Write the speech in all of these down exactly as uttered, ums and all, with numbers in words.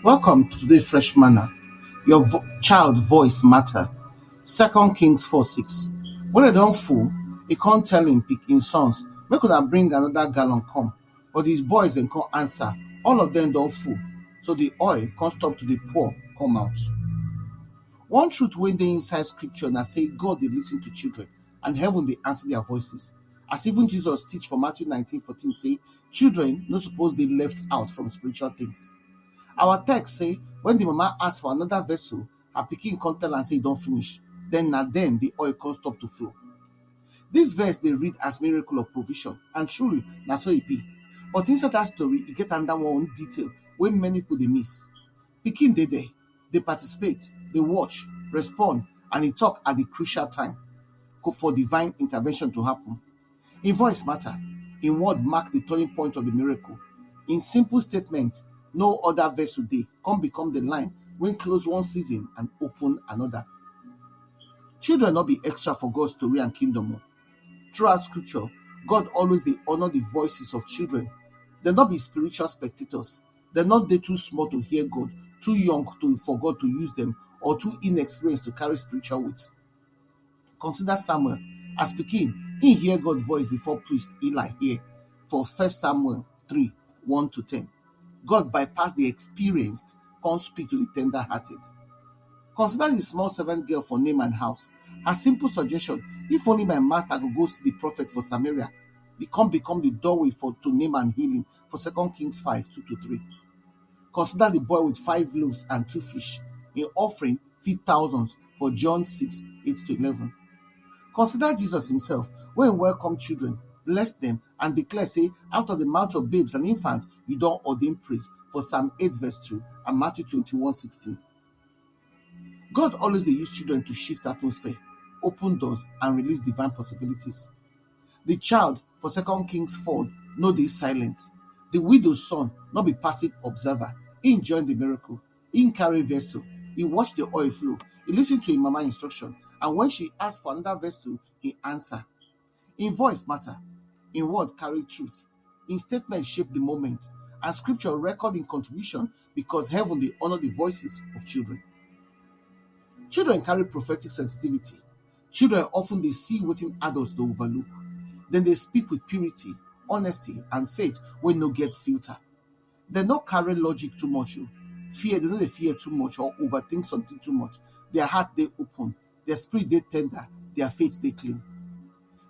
Welcome to today's Fresh Manna. Your vo- child voice matter. Second Kings four six. When they don't fool, he can't tell him pick in sons, "Make una bring another gallon come." But his boys then can't answer. All of them don't fool. So the oil can't stop to the pour come out. One truth when they inside scripture now say God they listen to children and heaven they answer their voices. As even Jesus teach for Matthew nineteen fourteen say, children no suppose they left out from spiritual things. Our text say, when the mama asked for another vessel, her pikin come tell and say e don finish. Then na then the oil come stop to flow. This verse they read as miracle of provision, and truly na so it be. But inside that story, e get another one detail wey many people dey miss. Pikin dey there, they participate, they watch, respond, and e talk at the crucial time for divine intervention to happen. In voice matter, in word mark the turning point of the miracle. In simple statement, no other vessel dey come become the line when close one season and open another. Children not be extra for God's story and kingdom. Throughout scripture, God always they honor the voices of children. They not be spiritual spectators. They not they too small to hear God, too young to for God to use them, or too inexperienced to carry spiritual weight. Consider Samuel. As pikin, he hear God voice before priest Eli hear for First Samuel three, one to ten. God bypass the experienced, come speak to the tender-hearted. Consider the small servant girl for Naaman house. Her simple suggestion, "If only my master could go see the prophet for Samaria," become become the doorway for to Naaman healing for Second Kings five, two to three. Consider the boy with five loaves and two fish. In offering, feed thousands for John six, eight to eleven. Consider Jesus himself, when he welcome children, bless them, and declare say, "Out of the mouth of babes and infants, you don't ordain praise" for Psalm eight verse two and Matthew twenty-one sixteen. God always dey use children to shift atmosphere, open doors, and release divine possibilities. The child for Second Kings four no dey silent. The widow's son no be passive observer. He join the miracle. He carry vessel. He watch the oil flow. He listen to him mama instruction. And when she ask for another vessel, he answer. In voice matter. In words carry truth. In statement shape the moment. And scripture record in contribution because heaven dey honor the voices of children. Children carry prophetic sensitivity. Children often dey see wetin adults dey overlook. Then they speak with purity, honesty, and faith wey no get filter. They no carry logic too much. Oh. Fear, they no dey fear too much or overthink something too much. Their heart dey open. Their spirit dey tender. Their faith dey clean.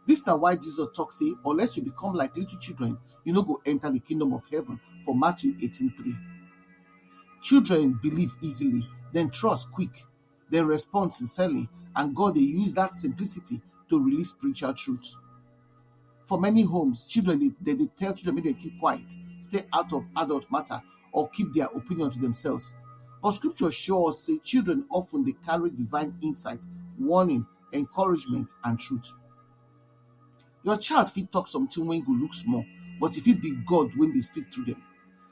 This na why Jesus talk say, "Unless you become like little children, you no go enter the kingdom of heaven" for Matthew eighteen three. Children believe easily, then trust quick, then respond sincerely, and God dey use that simplicity to release spiritual truth. For many homes, children dey, they dey tell children make they keep quiet, stay out of adult matter, or keep their opinion to themselves. But scripture show us say children often dey carry divine insight, warning, encouragement, and truth. Your child fit talk something wey go look small, but e fit be God wey dey speak through them.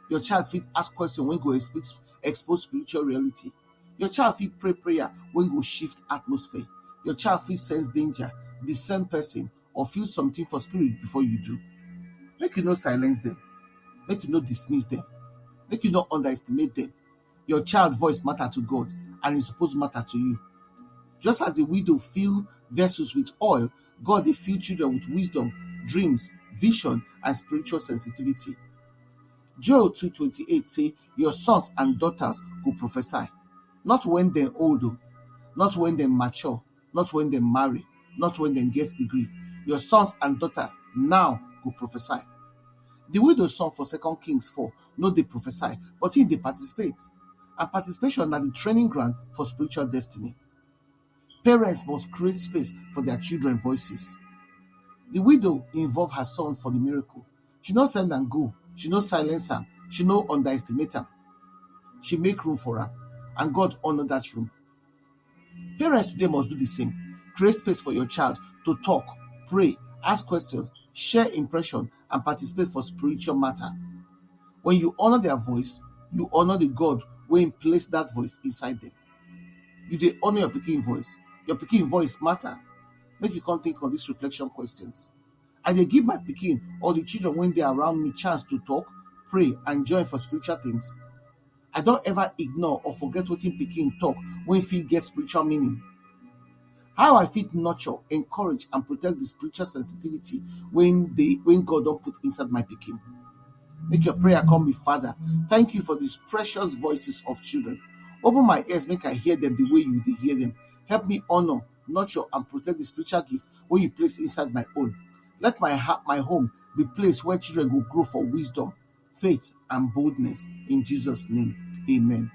Your child fit ask question wey go expose, expose spiritual reality. Your child fit pray prayer wey go shift atmosphere. Your child fit sense danger, discern person, or feel something for spirit before you do. Make you no silence them. Make you no dismiss them. Make you no underestimate them. Your child voice matter to God, and e suppose matter to you. Just as the widow fill vessels with oil, God dey fill children with wisdom, dreams, vision, and spiritual sensitivity. Joel two twenty-eight say, "Your sons and daughters go prophesy." Not when dem old, oh, not when dem mature, not when dem marry, not when dem get degree. Your sons and daughters now go prophesy. The widow son for Second Kings four no dey prophesy, but he dey participate. And participation na the training ground for spiritual destiny. Parents must create space for their children voices. The widow involve her son for the miracle. She no send am go, she no silence am, she no underestimate am. She make room for am, and God honor that room. Parents today must do the same. Create space for your child to talk, pray, ask questions, share impression, and participate for spiritual matter. When you honor their voice, you honor the God wey place that voice inside them. You dey honor your pikin voice. Your pikin voice matter. Make you come think of these reflection questions. I dey give my pikin or the children wey dey around me chance to talk, pray, and join for spiritual things? I don ever ignore or forget wetin pikin talk wey fit get spiritual meaning? How I fit nurture, encourage, and protect the spiritual sensitivity when they when God don put inside my pikin? Make your prayer come be, Father, thank you for these precious voices of children. Open my ears, make I hear them the way you dey hear them. Help me honor, nurture, and protect the spiritual gift wey you place inside my own. Let my heart, my home, be place where children go grow for wisdom, faith, and boldness. In Jesus' name, amen.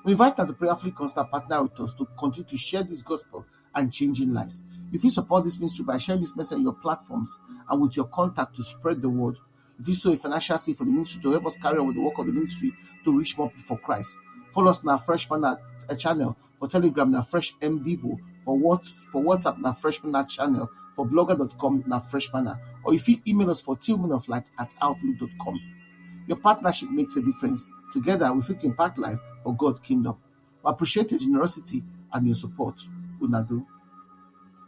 We invite now to prayerfully consider partner with us to continue to share this gospel and changing lives. You fit support this ministry by sharing this message on your platforms and with your contact to spread the word. If you sow a financial seed for the ministry to help us carry on with the work of the ministry to reach more people for Christ, follow us on our Fresh Manna, uh, channel. For Telegram, na Fresh M Devo. For what for WhatsApp, na Fresh Manna channel. For blogger dot com, na Fresh Manna. Or if you email us for tillmanoflight at outlook dot com. Your partnership makes a difference. Together, we fit impact life for God's kingdom. We appreciate your generosity and your support. Una do.